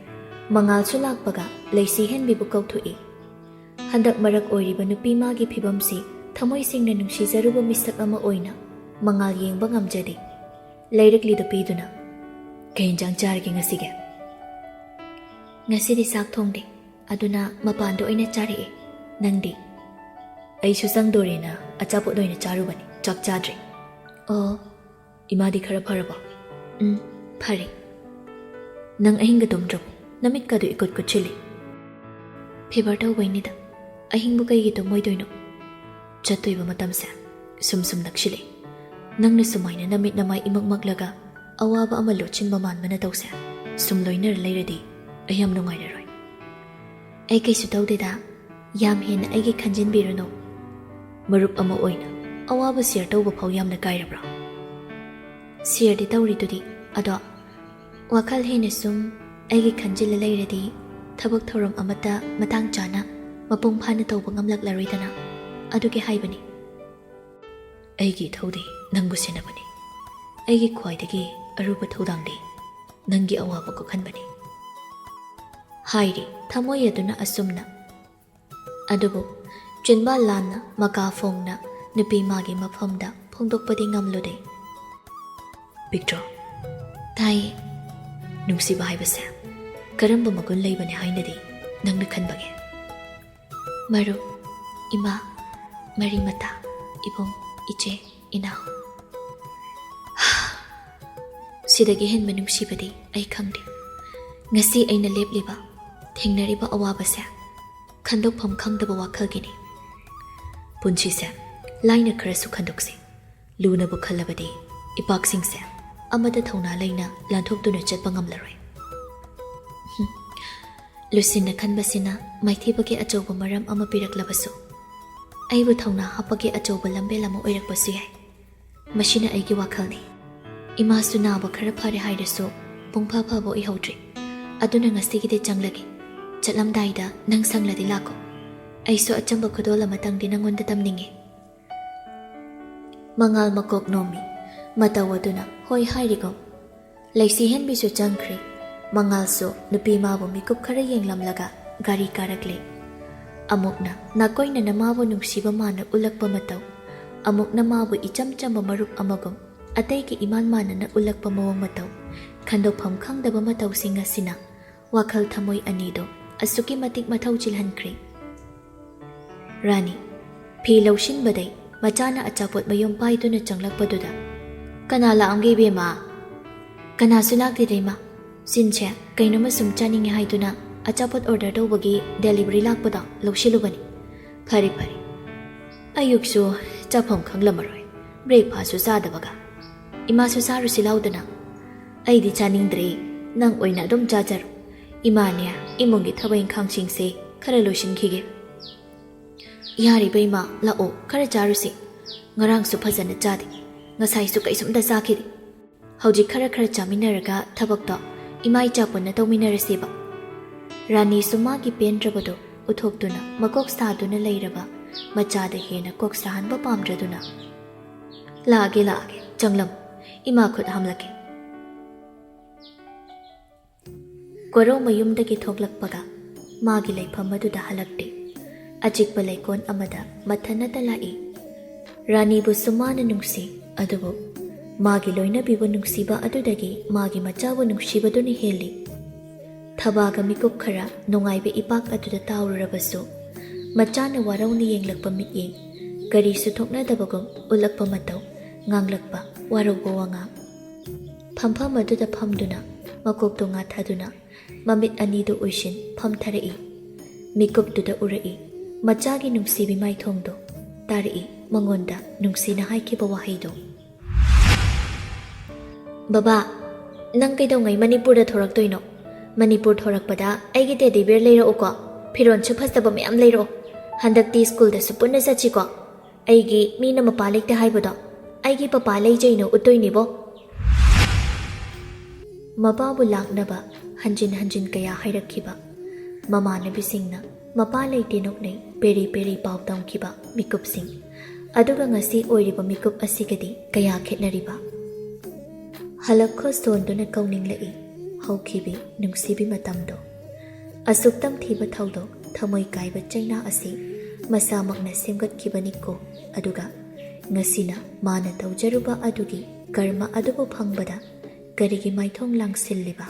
ꯃꯉꯥꯜꯁꯨ ꯂꯥꯛꯄꯒ ꯂꯩꯁꯤ ꯍꯦꯟꯕꯤꯕꯨ ꯀꯧꯊꯣꯛꯏ꯫ ꯍꯟꯗꯛ ꯃꯔꯛ ꯑꯣꯏꯔꯤꯕ ꯅꯨꯄꯤ ꯃꯥꯒꯤ ꯐꯤꯕꯝꯁꯤ ꯊꯃꯣꯏ ꯁꯦꯡꯅ ꯅꯨꯡꯁꯤꯖꯔꯨꯕ ꯃꯤꯁꯛ ꯑꯃ ꯑꯣꯏꯅ ꯃꯉꯥꯜ ꯌꯦꯡꯕ ꯉꯝꯖꯗꯦ꯫ ꯂꯩꯔꯛꯂꯤꯗꯨ ꯄꯤꯗꯨꯅ, "ꯀꯩ ꯏꯟꯖꯥꯡ ꯆꯥꯔꯒꯦ ꯉꯁꯤꯒꯤ?" "ꯉꯁꯤꯗꯤ ꯆꯥꯛ ꯊꯣꯡꯗꯦ, ꯑꯗꯨꯅ ꯃꯄꯥꯟꯗ ꯑꯣꯏꯅ ꯆꯥꯔꯛꯑꯦ꯫ ꯅꯪꯗꯤ?" "ꯑꯩꯁꯨ ꯆꯪꯗꯣꯔꯦꯅ ꯑꯆꯥꯄꯣꯠ ꯑꯣꯏꯅ ꯆꯥꯔꯨꯕꯅꯤ, ꯆꯥꯛ ꯆꯥꯗ꯭ꯔꯤ꯫" "ꯑꯣ, ꯏꯃꯥꯗꯤ ꯈꯔ ꯐꯔꯕꯣ?" "ꯎꯝ, ꯐꯔꯦ꯫" "ꯅꯪ ꯑꯍꯤꯡꯒ ꯇꯨꯝꯗ꯭ꯔꯕꯣ? ꯅꯃꯤꯠꯀꯗꯨ ꯏꯀꯨꯠ ꯀꯨꯠꯁꯤꯜꯂꯤ꯫" "ꯐꯤꯚꯔ ꯇꯧꯕꯩꯅꯤꯗ, ꯑꯍꯤꯡꯕꯨ ꯀꯩꯒꯤ ꯇꯨꯝꯃꯣꯏꯗꯣꯏꯅꯣ? ꯆꯠꯇꯣꯏꯕ ꯃꯇꯝꯁꯦ ꯁꯨꯝ ꯁꯨꯝ ꯅꯛꯁꯤꯜꯂꯦ꯫ ꯅꯪꯅ ꯁꯨꯃꯥꯏꯅ ꯅꯃꯤꯠ ꯅꯃꯥꯏ ꯏꯃꯛ ꯃꯛꯂꯒ ꯑꯋꯥꯕ ꯑꯃ ꯂꯣꯠꯁꯤꯟꯕ ꯃꯥꯟꯕ ꯅꯇꯧꯁꯦ ꯁꯨꯝ ꯂꯣꯏꯅꯔ ꯂꯩꯔꯗꯤ ꯑꯩ ꯌꯥꯝ ꯅꯨꯡꯉꯥꯏꯔꯔꯣꯏ꯫" "ꯑꯩ ꯀꯩꯁꯨ ꯇꯧꯗꯦꯗ, ꯌꯥꯝ ꯍꯦꯟꯅ ꯑꯩꯒꯤ ꯈꯟꯖꯤꯟꯕꯤꯔꯨꯅꯨ꯫" "ꯃꯔꯨꯞ ꯑꯃ ꯑꯣꯏꯅ ꯑꯋꯥꯕ ꯁꯤꯌꯔ ꯇꯧꯕ ꯐꯥꯎ ꯌꯥꯝꯅ ꯀꯥꯏꯔꯕ꯭ꯔꯥ?" "ꯁꯤꯌꯔꯗꯤ ꯇꯧꯔꯤꯗꯨꯗꯤ, ꯑꯗꯣ ꯋꯥꯈꯜ ꯍꯦꯟꯅ ꯁꯨꯝ ꯑꯩꯒꯤ ꯈꯟꯖꯤꯜꯂ ꯂꯩꯔꯗꯤ ꯊꯕꯛ ꯊꯧꯔꯝ ꯑꯃꯠꯇ ꯃꯇꯥꯡ ꯆꯥꯅ ꯃꯄꯨꯡ ꯐꯥꯅ ꯇꯧꯕ ꯉꯝꯂꯛꯂꯔꯣꯏꯗꯅ, ꯑꯗꯨꯒꯤ ꯍꯥꯏꯕꯅꯤ꯫" "ꯑꯩꯒꯤ ꯏꯊꯧꯗꯤ ꯅꯪꯕꯨ ꯁꯦꯟꯅꯕꯅꯤ꯫ ꯑꯩꯒꯤ ꯈ꯭ꯋꯥꯏꯗꯒꯤ ꯑꯔꯨꯕ ꯊꯧꯗꯥꯡꯗꯤ ꯅꯪꯒꯤ ꯑꯋꯥꯕ ꯀꯣꯛꯍꯟꯕꯅꯤ꯫" ꯍꯥꯏꯔꯤ ꯊꯃꯣꯏ ꯑꯗꯨꯅ ꯑꯁꯨꯝꯅ꯫ ꯑꯗꯨꯕꯨ ꯆꯤꯟꯕꯥꯜ ꯂꯥꯟꯅ ꯃꯀꯥ ꯐꯣꯡꯅ ꯅꯨꯄꯤ ꯃꯥꯒꯤ ꯃꯐꯝꯗ ꯐꯣꯡꯗꯣꯛꯄꯗꯤ ꯉꯝꯂꯨꯗꯦ꯫ "ꯄꯤꯛꯇ꯭ꯔꯣ?" "ꯇꯥꯏꯌꯦ꯫" "ꯅꯨꯡꯁꯤꯕ ꯍꯥꯏꯕꯁꯦ ꯀꯔꯝꯕ ꯃꯒꯨꯟ ꯂꯩꯕꯅꯤ ꯍꯥꯏꯅꯗꯤ ꯅꯪꯅ ꯈꯟꯕꯒꯦ?" "ꯃꯔꯨꯞ, ꯏꯃꯥ, ꯃꯔꯤ ꯃꯇꯥ, ꯏꯕꯨꯡ, ꯏꯆꯦ, ꯏꯅꯥꯎ꯫ ꯁꯤꯗꯒꯤ ꯍꯦꯟꯕ ꯅꯨꯡꯁꯤꯕꯗꯤ ꯑꯩ ꯈꯪꯗꯦ꯫ ꯉꯁꯤ ꯑꯩꯅ ꯂꯦꯞꯂꯤꯕ, ꯊꯦꯡꯅꯔꯤꯕ ꯑꯋꯥꯕꯁꯦ ꯈꯟꯗꯣꯛꯐꯝ ꯈꯪꯗꯕ ꯋꯥꯈꯜꯒꯤꯅꯤ꯫ ꯄꯨꯟꯁꯤꯁꯦ ꯂꯥꯏꯅ ꯈꯔꯁꯨ ꯈꯟꯗꯣꯛꯁꯤ꯫ ꯂꯨꯅꯕꯨ ꯈꯜꯂꯕꯗꯤ ꯏꯄꯥꯛꯁꯤꯡꯁꯦ ꯑꯃꯠꯇ ꯊꯧꯅꯥ ꯂꯩꯅ ꯂꯥꯟꯊꯣꯛꯇꯨꯅ ꯆꯠꯄ ꯉꯝꯂꯔꯣꯏ꯫" ꯍꯨꯝ꯫ ꯂꯨꯁꯤꯟꯅ ꯈꯟꯕꯁꯤꯅ ꯃꯥꯏꯊꯤꯕꯒꯤ ꯑꯆꯧꯕ ꯃꯔꯝ ꯑꯃ ꯄꯤꯔꯛꯂꯕꯁꯨ, ꯑꯩꯕꯨ ꯊꯧꯅꯥ ꯍꯥꯞꯄꯒꯤ ꯑꯆꯧꯕ ꯂꯝꯕꯦꯜ ꯑꯃ ꯑꯣꯏꯔꯛꯄꯁꯨ ꯌꯥꯏ꯫ ꯃꯁꯤꯅ ꯑꯩꯒꯤ ꯋꯥꯈꯜꯅꯤ꯫ ꯏꯃꯥꯁꯨ ꯅꯥꯕ ꯈꯔ ꯐꯔꯦ ꯍꯥꯏꯔꯁꯨ ꯄꯨꯡꯐ ꯐꯕ ꯑꯣꯏꯍꯧꯗ꯭ꯔꯤ꯫ ꯑꯗꯨꯅ ꯉꯁꯤꯒꯤꯗꯤ ꯆꯪꯂꯒꯦ꯫ ꯆꯠꯂꯝꯗꯥꯏꯗ ꯅꯪ ꯁꯪꯂꯗꯤ ꯂꯥꯛꯀꯣ꯫ ꯑꯩꯁꯨ ꯑꯆꯝꯕ ꯈꯨꯗꯣꯜ ꯑꯃꯇꯪꯗꯤ ꯅꯪꯉꯣꯟꯗ ꯇꯝꯅꯤꯡꯉꯤ꯫ ꯃꯉꯥꯜ ꯃꯀꯣꯛ ꯅꯣꯝꯃꯤ꯫ ꯃꯇꯧ ꯑꯗꯨꯅ ꯍꯣꯏ ꯍꯥꯏꯔꯤꯒꯨꯝ꯫ ꯂꯩꯁꯤ ꯍꯦꯟꯕꯤꯁꯨ ꯆꯪꯈ꯭ꯔꯦ꯫ ꯃꯉꯥꯜꯁꯨ ꯅꯨꯄꯤ ꯃꯥꯕꯨ ꯃꯤꯀꯨꯞ ꯈꯔ ꯌꯦꯡꯂꯝꯂꯒ ꯒꯥꯔꯤ ꯀꯥꯔꯛꯂꯦ꯫ ꯑꯃꯨꯛꯅ ꯅꯥꯀꯣꯏꯅꯅ ꯃꯥꯕꯨ ꯅꯨꯡꯁꯤꯕ ꯃꯥꯅ ꯎꯠꯂꯛꯄ ꯃꯇꯧ, ꯑꯃꯨꯛꯅ ꯃꯥꯕꯨ ꯏꯆꯝ ꯆꯝꯕ ꯃꯔꯨꯞ ꯑꯃꯒꯨꯝ ꯑꯇꯩꯒ ꯏꯃꯥꯟ ꯃꯥꯟꯅꯅ ꯎꯠꯂꯛꯄ ꯃꯑꯣꯡ ꯃꯇꯧ, ꯈꯟꯗꯣꯛꯐꯝ ꯈꯪꯗꯕ ꯃꯇꯧꯁꯤꯡ ꯑꯁꯤꯅ ꯋꯥꯈꯜ ꯊꯃꯣꯏ ꯑꯅꯤꯗꯣ ꯑꯁꯨꯛꯀꯤ ꯃꯇꯤꯛ ꯃꯊꯧ ꯆꯤꯜꯍꯟꯈ꯭ꯔꯦ꯫ ꯔꯥꯅꯤ, ꯐꯤ ꯂꯧꯁꯤꯟꯕꯗꯩ ꯃꯆꯥꯅ ꯑꯆꯥꯄꯣꯠ ꯃꯌꯨꯝ ꯄꯥꯏꯗꯨꯅ ꯆꯪꯂꯛꯄꯗꯨꯗ, "ꯀꯅꯥ ꯂꯥꯛꯑꯝꯒꯦ ꯏꯕꯦꯝꯃ?" "ꯀꯅꯥꯁꯨ ꯂꯥꯛꯇꯦꯗ ꯏꯃꯥ꯫ ꯁꯤꯟꯁꯦ ꯀꯩꯅꯣꯝꯃ ꯁꯨꯝ ꯆꯥꯅꯤꯡꯉꯦ ꯍꯥꯏꯗꯨꯅ ꯑꯆꯥꯄꯣꯠ ꯑꯣꯔꯗꯔ ꯇꯧꯕꯒꯤ ꯗꯦꯂꯤꯚꯔꯤ ꯂꯥꯛꯄꯗꯣ ꯂꯧꯁꯤꯜꯂꯨꯕꯅꯤ꯫" "ꯐꯔꯦ ꯐꯔꯦ꯫ ꯑꯌꯨꯛꯁꯨ ꯆꯥꯐꯝ ꯈꯪꯂꯝꯃꯔꯣꯏ, ꯕ꯭ꯔꯦꯛꯐꯥꯁꯁꯨ ꯆꯥꯗꯕꯒ꯫ ꯏꯃꯥꯁꯨ ꯆꯥꯔꯨꯁꯤ ꯂꯥꯎꯗꯅ꯫" "ꯑꯩꯗꯤ ꯆꯥꯅꯤꯡꯗ꯭ꯔꯦ꯫ ꯅꯪ ꯑꯣꯏꯅ ꯑꯗꯨꯝ ꯆꯥꯖꯔꯣ꯫ ꯏꯃꯥꯅꯦ, ꯏꯃꯨꯡꯒꯤ ꯊꯕꯛ ꯏꯪꯈꯥꯡꯁꯤꯡꯁꯦ ꯈꯔ ꯂꯣꯏꯁꯤꯟꯈꯤꯒꯦ꯫" "ꯌꯥꯔꯤꯕ ꯏꯃꯥ, ꯂꯥꯛꯑꯣ, ꯈꯔ ꯆꯥꯔꯨꯁꯤ꯫ ꯉꯔꯥꯡꯁꯨ ꯐꯖꯅ ꯆꯥꯗꯦ, ꯉꯁꯥꯏꯁꯨ ꯀꯩꯁꯨꯝꯇ ꯆꯥꯈꯤꯗꯦ꯫ ꯍꯧꯖꯤꯛ ꯈꯔ ꯈꯔ ꯆꯥꯃꯤꯟꯅꯔꯒ ꯊꯕꯛꯇꯣ ꯏꯃꯥ ꯏꯆꯥ ꯄꯨꯟꯅ ꯇꯧꯃꯤꯟꯅꯔꯁꯦꯕ꯫" ꯔꯥꯅꯤꯁꯨ ꯃꯥꯒꯤ ꯄꯦꯟꯗ꯭ꯔꯕꯗꯣ ꯎꯠꯊꯣꯛꯇꯨꯅ ꯃꯀꯣꯛ ꯁꯥꯗꯨꯅ ꯂꯩꯔꯕ ꯃꯆꯥꯗ ꯍꯦꯟꯅ ꯀꯣꯛ ꯁꯥꯍꯟꯕ ꯄꯥꯝꯗ꯭ꯔꯗꯨꯅ, "ꯂꯥꯛꯑꯒꯦ, ꯂꯥꯛꯑꯒꯦ, ꯆꯪꯂꯝꯃꯨ, ꯏꯃꯥ ꯈꯨꯠ ꯍꯥꯝꯂꯛꯀꯦ꯫" ꯀꯣꯔꯧ ꯃꯌꯨꯝꯗꯒꯤ ꯊꯣꯛꯂꯛꯄꯒ ꯃꯥꯒꯤ ꯂꯩꯐꯝ ꯑꯗꯨꯗ ꯍꯜꯂꯛꯇꯦ꯫ ꯑꯆꯤꯛꯄ ꯂꯩꯀꯣꯜ ꯑꯃꯗ ꯃꯊꯟꯅꯇ ꯂꯥꯛꯏ꯫ ꯔꯥꯅꯤꯕꯨꯁꯨ ꯃꯥꯅ ꯅꯨꯡꯁꯤ, ꯑꯗꯨꯕꯨ ꯃꯥꯒꯤ ꯂꯣꯏꯅꯕꯤꯕꯨ ꯅꯨꯡꯁꯤꯕ ꯑꯗꯨꯗꯒꯤ ꯃꯥꯒꯤ ꯃꯆꯥꯕꯨ ꯅꯨꯡꯁꯤꯕꯗꯨꯅ ꯍꯦꯜꯂꯤ꯫ ꯊꯕꯥꯒ ꯃꯤꯀꯨꯞ ꯈꯔ ꯅꯨꯡꯉꯥꯏꯕ ꯏꯄꯥꯛ ꯑꯗꯨꯗ ꯇꯥꯎꯔꯨꯔꯕꯁꯨ, ꯃꯆꯥꯅ ꯋꯥꯔꯧꯅ ꯌꯦꯡꯂꯛꯄ ꯃꯤꯠꯌꯦꯡ, ꯀꯔꯤꯁꯨ ꯊꯣꯛꯅꯗꯕꯒꯨꯝ ꯎꯠꯂꯛꯄ ꯃꯇꯧ, ꯉꯥꯡꯂꯛꯄ ꯋꯥꯔꯧꯕ ꯋꯥꯉꯥꯡ꯫ ꯐꯝꯐꯝ ꯑꯗꯨꯗ ꯐꯝꯗꯨꯅ ꯃꯀꯣꯛꯇꯣ ꯉꯥꯊꯗꯨꯅ ꯃꯃꯤꯠ ꯑꯅꯤꯗꯨ ꯎꯏꯁꯤꯟ ꯐꯝꯊꯔꯛꯏ꯫ ꯃꯤꯀꯨꯞꯇꯨꯗ ꯎꯔꯛꯏ ꯃꯆꯥꯒꯤ ꯅꯨꯡꯁꯤꯕꯤ ꯃꯥꯏꯊꯣꯡꯗꯣ, ꯇꯥꯔꯛꯏ ꯃꯉꯣꯟꯗ ꯅꯨꯡꯁꯤꯅ ꯍꯥꯏꯈꯤꯕ ꯋꯥꯍꯩꯗꯣ꯫ "ꯕꯕꯥ, ꯅꯪ ꯀꯩꯗꯧꯉꯩ ꯃꯅꯤꯄꯨꯔꯗ ꯊꯣꯔꯛꯇꯣꯏꯅꯣ? ꯃꯅꯤꯄꯨꯔ ꯊꯣꯔꯛꯄꯗ ꯑꯩꯒꯤ ꯇꯦꯗꯤ ꯕꯤꯌꯔ ꯂꯩꯔꯛꯎꯀꯣ꯫ ꯐꯤꯔꯣꯟꯁꯨ ꯐꯖꯕ ꯃꯌꯥꯝ ꯂꯩꯔꯛꯑꯣ꯫ ꯍꯟꯗꯛꯇꯤ ꯁ꯭ꯀꯨꯜꯗꯁꯨ ꯄꯨꯟꯅ ꯆꯠꯁꯤꯀꯣ꯫ ꯑꯩꯒꯤ ꯃꯤꯅ ꯃꯄꯥ ꯂꯩꯇꯦ ꯍꯥꯏꯕꯗꯣ ꯑꯩꯒꯤ ꯄꯄꯥ ꯂꯩꯖꯩꯅ ꯎꯠꯇꯣꯏꯅꯦꯕꯣ꯫" ꯃꯄꯥꯕꯨ ꯂꯥꯛꯅꯕ ꯍꯟꯖꯤꯟ ꯍꯟꯖꯤꯟ ꯀꯌꯥ ꯍꯥꯏꯔꯛꯈꯤꯕ, ꯃꯃꯥꯟꯅꯕꯤꯁꯤꯡꯅ ꯃꯄꯥ ꯂꯩꯇꯦ ꯅꯣꯛꯅꯩ ꯄꯦꯔꯤ ꯄꯦꯔꯤ ꯄꯥꯎ ꯇꯝꯈꯤꯕ ꯃꯤꯀꯨꯞꯁꯤꯡ, ꯑꯗꯨꯒ ꯉꯁꯤ ꯑꯣꯏꯔꯤꯕ ꯃꯤꯀꯨꯞ ꯑꯁꯤꯒꯗꯤ ꯀꯌꯥ ꯈꯦꯠꯅꯔꯤꯕ꯫ ꯍꯜꯂꯛꯈꯣ ꯁꯣꯟꯗꯨꯅ ꯀꯧꯅꯤꯡꯂꯛꯏ ꯍꯧꯈꯤꯕꯤ ꯅꯨꯡꯁꯤꯕꯤ ꯃꯇꯝꯗꯣ꯫ ꯑꯁꯨꯛ ꯇꯝꯊꯤꯕ ꯊꯧꯗꯣꯛ ꯊꯃꯣꯏ ꯀꯥꯏꯕ ꯆꯩꯅꯥ ꯑꯁꯤ ꯃꯁꯥꯃꯛꯅ ꯁꯦꯝꯒꯠꯈꯤꯕꯅꯤꯀꯣ꯫ ꯑꯗꯨꯒ ꯉꯁꯤꯅ ꯃꯥꯅ ꯇꯧꯖꯔꯨꯕ ꯑꯗꯨꯒꯤ ꯀꯔꯃ ꯑꯗꯨꯕꯨ ꯐꯪꯕꯗ ꯀꯔꯤꯒꯤ ꯃꯥꯏꯊꯣꯡ ꯂꯥꯡꯁꯤꯜꯂꯤꯕ?